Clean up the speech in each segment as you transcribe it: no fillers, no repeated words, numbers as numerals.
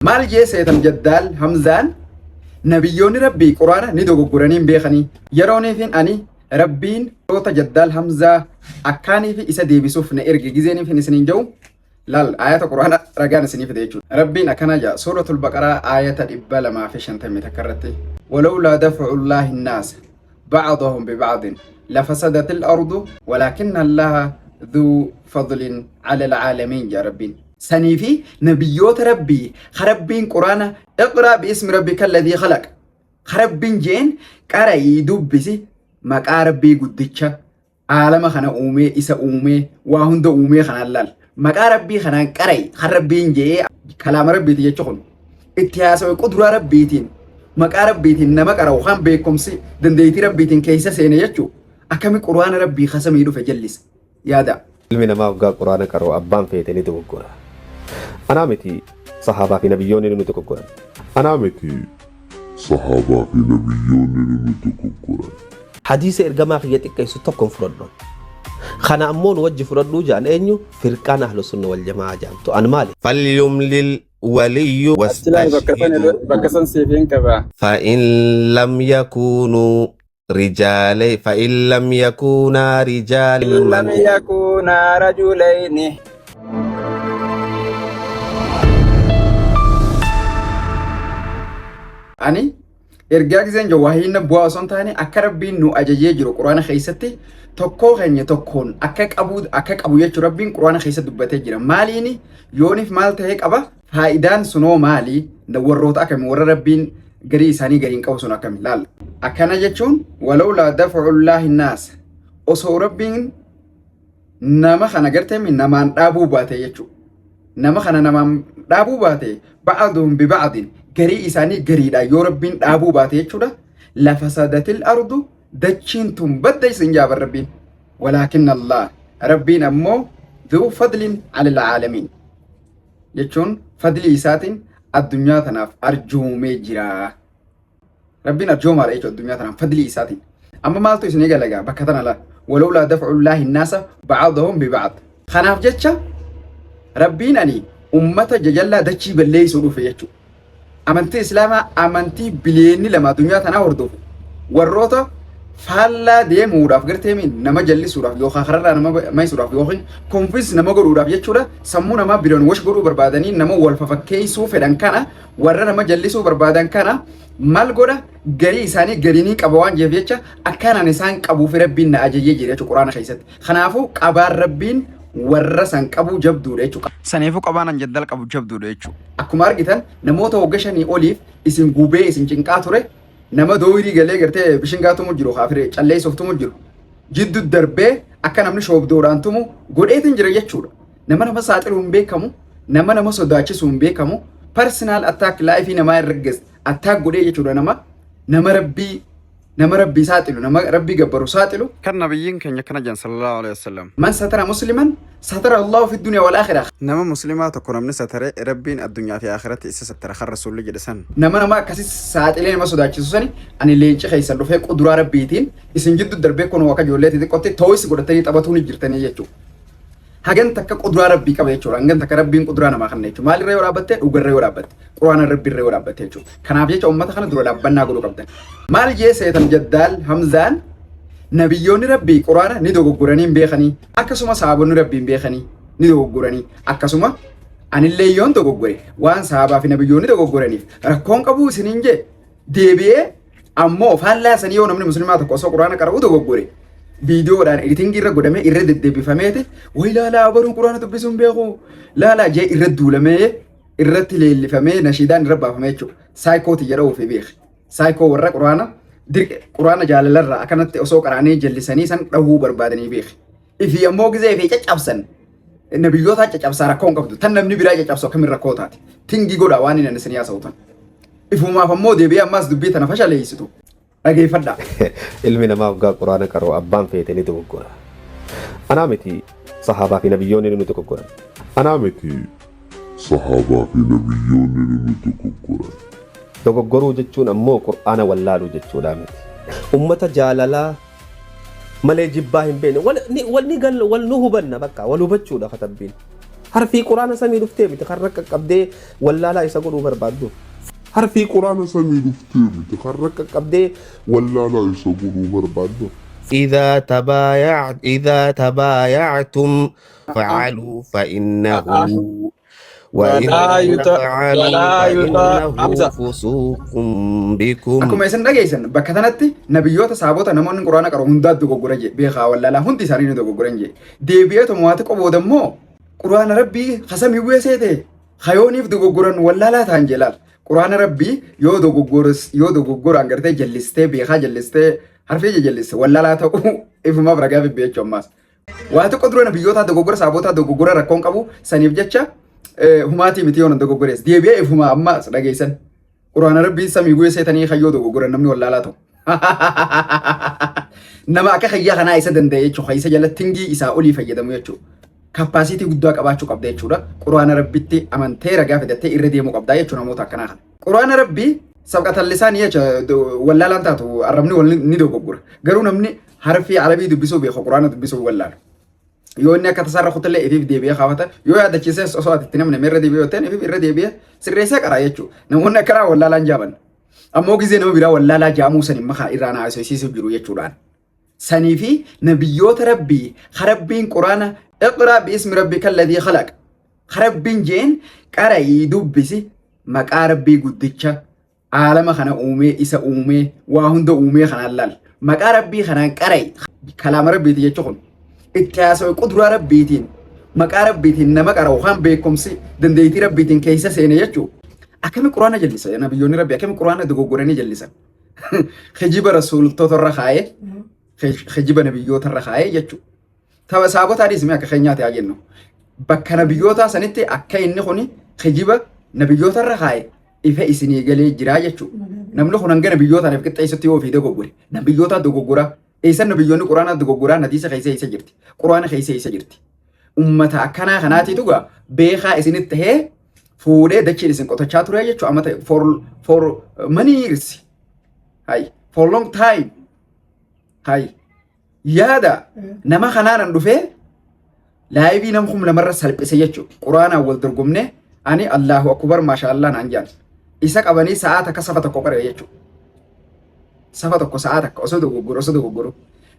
Maal jee seetan Jaddaal Hamzaan? Nabiyyoonni Rabbii Qur'aana ni dogoggoranii hin beekanii. Yerooniifin ani Rabbiin roota Jaddaal Hamzaa akkaaniifi isa deebisuuf na erge gizeeniifin isiniin jedhu laal aayata Qur'aana ragaan isinii fide jechuudha. Rabbiin akkana jedha Suuratul Baqaraa aayata 251 irratti. Walawlaa daf'ullaahi naasa ba'dahum biba'din lafasadatil ardu walaakinna Allaaha dhuu fadlin alal aalamiin jedha Rabbiin. Sanii fi nabiyyoota Rabbii ka Rabbiin Qur'aana iqraa bi'ismi rabbika alladhii khalaq ka Rabbiin jeen qara'ii dubbisi maqaa Rabbii guddicha aalama kana uumee isa uumee waa hunda uumee kanaan laal maqaa Rabbii kanaan qara'i kan Rabbiin je'ee kalaama Rabbiiti jechu kun itti haasawe quduraa Rabbiitiin maqaa Rabbiitiin nama qara'u kan beekumsi dandeettii Rabbiitiin keessa seene jechuu akkami Qur'aana Rabbii kasamii dhufe jallisa yaada. Ilmi namaa hoggaa Qur'aana qara'u abbaan feete ni dogoggora. Anaa miti sahaabaa fi nabiyyoonni ni dogoggoran. Anaa miti sahaabaa fi nabiyyoonni ni dogoggoran. Hadiisa ergamaa kiyya xiqqeessu tokko hin fudhadhu. Kana ammoo nu wajji fudhadhuu ja'an eenyu? Firqaan ahlu sunna wal jama'aa ja'amtu. An maali? Falyumlil waliyyu Achi laal bakka san irra wastashhidu bakka san siif hin qaba. fa'in lam yakuunuu rijaalay fa'in lam yakuunaa rijaalan Lam yakuunaa rajulayni. Ani ergaa gizeen jiru wahiin bu'aa osoo hin taane akka Rabbiin nu ajajee jiru Quraana keessatti tokkoo keenya tokkoon akka qabu akka qabu jechuun Rabbiin Quraana keessa dubbatee jira. Maaliini yooniif maal ta'ee qaba? Faayidaan sunoo maali? Warroota akami warra Rabbiin garii isaanii gariin qabu sun akkami? Laal. Akkana jechuun walawlaa daf'ullaahi naasa osoo Rabbiin nama kana garteemi namaan dhaabuu baate jechuudha. Nama kana namaan dhaabuu baate ba'aduhum bi ba'adin garii isaanii gariidha yoo Rabbiin dhaabuu baate jechuudha. Lafa sadatil ardu dachiin tun badda isin jaaban Rabbiin. Walaakin Allah Rabbiin ammoo dhuu fadlin alal aalamiin. jechuun fadlii isaatiin addunyaa tanaaf arjoomee jira. Rabbiin arjoomaadha jechuudha addunyaa tanaaf fadlii isaatiin. Amma maaltu isinii galagaa bakka tana laa walawlaa daf'ullaahi naasa ba'adahum biba'ad. Kanaaf jecha Rabbiin ani ummata jajallaa dachii balleessuu dhufe jechuudha. Amantii Islaamaa amantii biliyeenni 2 addunyaa tanaa hordofu warroota faallaa deemuudhaaf garteemiin nama jallisuudhaaf yookaan kararraa nama maysuudhaaf yookiin konfiins nama godhuudhaaf jechuudha sammuu namaa biroon wash godhuu barbaadanii nama wal fafakkeessuu fedhan kana warra nama jallisuu barbaadan kana maal godha garii isaanii gariinii qaba waan jeef jecha akkanaan isaan qabuuf rabbiin na ajajee jira jechuudha quraana keessatti. Kanaafuu qabaan rabbiin warra san qabuu jabduudha jechuudha. Saniifuu qabaan an jaddal qabu jabduudha jechuudha. Akkuma argitan namoota wagga shanii oliif isin gubee isin cinqaa ture nama dooyirii galee gartee bishingaa tumu jiru kaafiree calleessuuf tumu jiru jiddu darbee akka namni shoobdoodhaan tumu godheetiin jira jechuudha. Nama nama saaxiluu hin beekamu, nama nama sodaachisuu hin beekamu, personal attack laayifii namaa irra attack godhee jechuudha nama nama rabbii nama rabbii saaxilu nama rabbii gabbaru saaxilu. Kan nabiyyiin keenya akkana jedhan sallallahu alaihi wasallam. Man satara musliman satara Allahu fi dunya wal akhirah. Nama muslimaa tokko namni satare rabbiin addunyaa fi akhiratti isa sattara kan rasuulli jedhe san. Nama nama akkasi saaxilee nama sodaachisu sani ani leenci keessan dhufee quduraa rabbiitiin isin jiddu darbee kunoo akka ijoollee xixiqqootti tooyis godhatanii taphatuu ni jirtanii jechuudha. Hagan takka quduraa rabbii qaba jechuudha. Hangan takka rabbiin quduraa namaa kenna jechuudha. Maalirra yoo dhaabbatte dhugarra yoo dhaabbatte. Quraana rabbiirra yoo dhaabbatte jechuudha. Kanaaf jecha uummata kana dura dhaabbannaa godhuu qabdan. Maal jee seetan Jaddaal Hamzaan nabiyyoonni rabbii quraana ni dogoggoranii hin beekanii akkasuma sahaabonni rabbii hin beekanii ni dogoggoranii akkasuma anillee yoon dogoggore waan sahaabaa fi nabiyyoonni dogoggoraniif rakkoon qabuu isiniin jee Deebi'ee ammoo faallaa sanii yoo namni muslimaa tokko osoo quraana qara'uu dogoggore viidiyoodhaan editingii irra godhamee irra deddeebifameeti way laalaa abaruun quraana dubbisuu hin beeku laalaa jee irra duulamee irratti leellifamee nashiidaan irra baafamee jechuudha. Saayikooti jedha ofii beeki. Saayikoo warra quraana quraana jaalalarraa akkanatti osoo qaraanii jallisanii san dhahuu barbaadanii beeki. Ifii ammoo gizee ifii caccabsan nabiyyootaa caccabsaa rakkoo hin qabdu. Tan namni biraa caccabsu akkamiin rakkoo taate. Tingi godha waan inni isin haasa'u tan. Ifumaaf ammoo deebi'ee ammaas dubbii tana fashaleessitu. Dhageeffadhaa. Ilmi namaa hoggaa Qur'aana qara'u abbaan feete ni dogoggora. Anaa miti sahaabaa fi nabiyyoonni ni dogoggoran. Anaa miti sahaabaa fi nabiyyoonni ni dogoggoran. Dogoggoruu jechuun ammoo Qur'aana wallaaluu jechuudhaa miti. Ummata jaalalaa malee jibbaa hin beekne. Wal ni wal ni gal wal nu hubanna bakka wal hubachuudha katabbiin. Harfii quraana samii dhuftee miti kan rakka qabdee wallaalaa isa godhuu barbaaddu. Harfii quraana samii dhuftee miti kan rakka qabdee wallaalaa isa godhuu barbaaddu. إذا تبايع إذا تبايعتم فعلوا فإنه وإن ولا يطاع تفعلوا ولا يطاع فإنه حمزة فسوق بكم. Akkuma isin dhageessan bakka tanatti nabiyyoota, saabota, namoonni quraana qaru hundaa dogoggora jee beekaa, wallaalaa hundi isaanii ni dogoggoran jee. Deebi'eetuma waati qobooda immoo quraana rabbii hasamii bu'ee seete hayooniif dogoggoran wallaalaa ta'an jee laal. Quraana rabbii yoo dogoggoras yoo dogoggoraan gartee jallistee beekaa jallistee harfee jalliste wallaalaa ta'uu ifumaaf ragaa bibbeechuu ammaas. Waa xiqqoo dura nabiyyootaa dogoggora, saabotaa dogoggora rakkoon qabu, saniif jecha humaatii miti yoon dogoggorees deebi'ee ifuma ammaas dhageessan. Quraana rabbii samii bu'ee seetanii hayyoo dogoggoran namni wallaalaa ta'u. Nama akka hayyaa kanaa isa danda'e jechuudha. Isa jala tingii isaa olii fayyadamu jechuudha. Capacity guddaa qabaachuu qabda jechuudha. Quraana rabbitti amantee ragaa fidattee irra deemuu qabdaa jechuudha namoota akkanaa kana. Quraana rabbii sabqatallisaan jecha wallaalaan taatu arrabni wal ni dogoggora. Garuu namni harfii arabii dubbisuu beeku quraana dubbisuu wallaalu. Yoo inni akka tasaarra kutallee ifiif deebi'ee kaafata, yoo yaadachiises osoo ati itti namni irra deebi'ee yoo ta'e ifiif irra deebi'ee sirreessee qaraa jechuudha. Namoonni akkanaa wallaalaan jaaban. Ammoo gizee nama biraa wallaalaa jaamuu san immoo irraa na haasofsiisuuf jiru jechuudhaan. Sanii fi nabiyyoota rabbii rabbiin quraana اقرأ باسم ربك الذي خلق rabbiin jeen qara'ii dubbisi maqaa rabbii guddicha aalama kana uumee isa uumee waa hunda uumee kanaan laal maqaa rabbii kanaan qara'i kalaama rabbiiti jechuun kun itti haasa'e quduraa rabbiitiin maqaa rabbiitiin nama qara'u kan beekumsi dandeettii rabbiitiin keessa seene jechuudha. Akkami quraana jallisa nabiyyoonni rabbii? Akkami quraana dogoggoranii jallisan? Kijiba rasuultoota irra kaa'ee, kijiba nabiyyoota irra kaa'ee jechuudha. Tapha saabotaanis mee akka keenyaati haa jennu. Bakka nabiyyootaa sanitti akka inni kuni kijiba nabiyyoota irra kaa'e ifa isinii galee jiraa jechuudha. Namni kun hanga nabiyyootaaniif qixxeessutti yoo ofii dogoggore nabiyyoota dogoggora. Eessan nabiyyoonni quraana dogoggoraa? Hadiisa keessa eessa jirti? Quraana keessa eessa jirti? Ummata akkanaa kanaatiitu gaa beekaa isinitti tahee fuudhee dachiin isin qotachaa ture jechuudha amma ta'e for many years. Hay, for long time. Hay, yaada nama kanaan dhufee live nama 2000rra salphise jechuudha. Quraanaan wal dorgomnee ani Allahu akbar maashaallah naan jaan. Isa qabanii sa'aa takka safa tokko qaree jechuudha. Safa tokko sa'aa takka osoo dogoggoru osoo dogoggoru.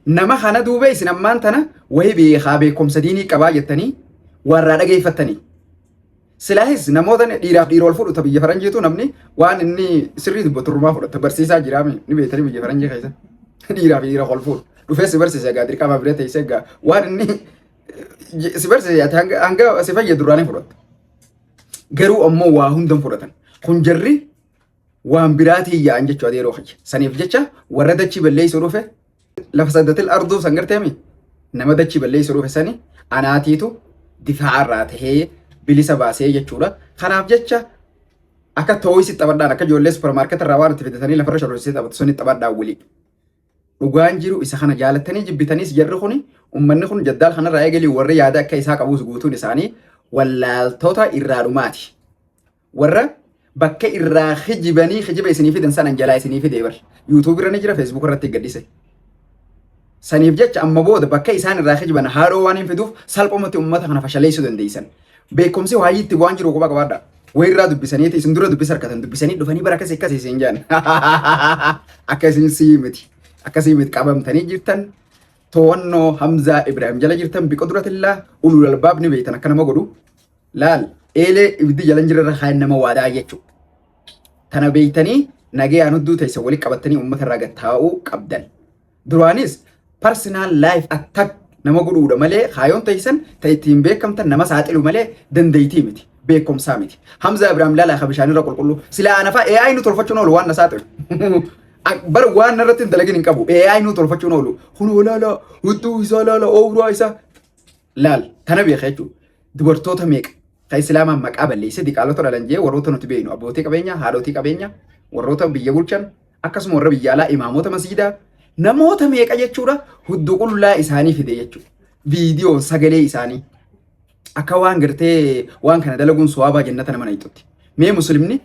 Nama kana duuba isin ammaan tana wayi beekaa beekumsa diinii qabaa jettanii warraa dhageeffattanii. Silaahis namoota dhiiraaf dhiira wal fudhata biyya faranjiitu namni waan inni sirrii dubbatu rumaa fudhata barsiisaa jiraame ni beektanii biyya faranjii keessa. Dhiiraaf dhiira wal fuudhu. Dhufee si barsiisa egaa dirqama bira teessee egaa waan inni si barsiise ati hanga si fayyadu duraanii fudhatta. Garuu ammoo waa hundan fudhatan. Kun jarri waan biraatiin yaa'an jechuudha yeroo kiyya. Saniif jecha warra dachii balleessuu dhufe lafa saddatil arduu san garteemi nama dachii balleessuu dhufe sani anaatiitu difaa'arraa tahee bilisa baasee jechuudha. Kanaaf jecha akka toys taphadhaan, akka ijoollee supermarket irraa waan itti fidatanii lafarra shororsiisee taphatu suni taphadhaan walii. Dhugaan jiru isa kana, jaalattanii jibbitaniis jarri kuni ummanni kun jaddaal kanarraa eegalii warri yaada akka isaa qabuus guutuun isaanii wallaaltota irraa dhumaati. Warra bakka irraa kijibanii kijiba isinii fidan sanan jalaa isinii fidee bar. YouTube irra ni jira, Facebook irratti gaddise. Saniif jecha amma booda bakka isaan irraa kijiban haadhoo waan hin fiduuf salphumatti uummata kana fashaleessuu dandeessan. Beekumsi waayiitti waan jiru quba qabaadha. Wayirraa dubbisaniiti isin dura dubbisa harkatan dubbisanii dhufanii bara akkasii akkasii isin jedhan. Akkasii sii miti. Akkasii miti, qabamtanii jirtan. To'annoo Hamzaa Ibrahim jala jirtan biqudratillaa ulul albaab ni beektan akka nama godhu. Laal, eelee ibiddi jala hin jirre kaan nama waadaa jechuudha. Tana beektanii nagayaan hudduu teessa walitti qabattanii uummata irraa gad taa'uu qabdan. Duraanis personal life attack nama godhuudha malee kaayoon teessan ta'e ittiin beekamtan nama saaxilu malee dandeettii miti. Beekumsaa miti. Hamza Ibrahim laalaa ka bishaan irra qulqulluu. Silaa anafaa AI nu tolfachuun oolu waan na saaxilu. Bara waan irratti hin dalagin hin qabu. AI nu tolfachuun oolu. Kunoo laala, hudduu isaa laala, ooyiruu isaa. Laal, tana beeka jechuudha. Dubartoota meeqa kan islaamaan maqaa balleessee diqaalota dhalan jee warroota nuti beeknu abbootii qabeenyaa, haadhotii qabeenyaa, warroota biyya bulchan, akkasuma warra biyya alaa, imaamota masjiidaa, namoota meeqa jechuudha hudduu qullaa isaanii fide jechuudha. Viidiyoo sagalee isaanii akka waan gartee waan kana dalaguun suwaabaa jannata nama naqxutti. Mee muslimni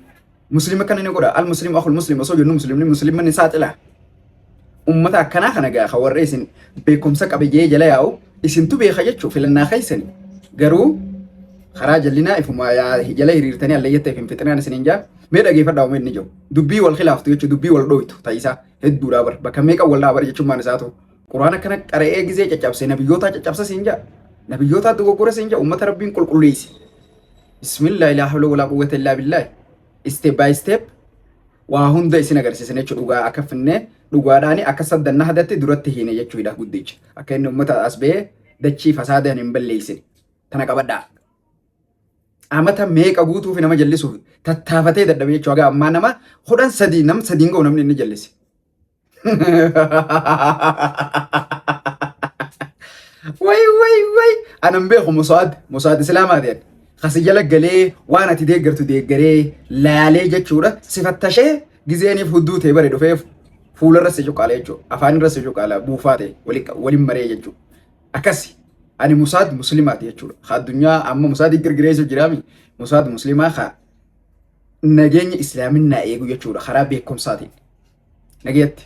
muslima kana ni godha المسلم أخو المسلم osoo jennu muslimni muslima ni saaxila. Ummata akkanaa kana gaafa warra isin beekumsa qabiyyee jala yaa'u isintu beeka jechuu filannaa keessani. Garuu Karaa jallinaa ifuma jala hiriirtanii alleeyyatti hin fixinaan isiniin jaa. Mee dhageeffadhaa uummata inni jiru. Dubbii wal khilaaftu jechuun dubbii wal dhooytu ta'isaa hedduudhaa bar. Bakka meeqa wal dhaaba jechuun maan isaatu. Quraana kana qara'ee gizee caccabsee nabiyyootaa caccabsa siin jaa. Nabiyyootaa dogoggora siin jaa uummata Rabbiin qulqulleesse. Bismillah laa hawla walaa quwwata illaa billaah. Step by step waa hunda isin agarsiisan jechuudha. Dhugaa akka finnee dhugaadhaani akka saddanna hadatti duratti hiine jechuudha guddicha. Akka inni uummata as ba'ee dachii fasaadaan hin balleessine. Tana qabadhaa. Amata meeqa guutuuf nama jallisuuf tattaafatee dadhabe jechuudha. Haga ammaa nama 13 nam sadiin ga'u namni inni jallise. Way way way anan beeku Musaad Musaad Islaamaa ta'e kasi jala galee waan ati deeggartu deeggaree laalee jechuudha si fattashee gizeeniif hudduu ta'e bare dhufee fuularra si cuqqaala jechuudha afaanirra si cuqqaala buufaa ta'e waliin maree jechuudha akkasi ani Musaad Muslimaati jechuudha ka addunyaa amma Musaadii girgireessu jiraami Musaad Muslimaa ka nageenya Islaaminaa eegu jechuudha karaa beekumsaatiin. Nagayatti.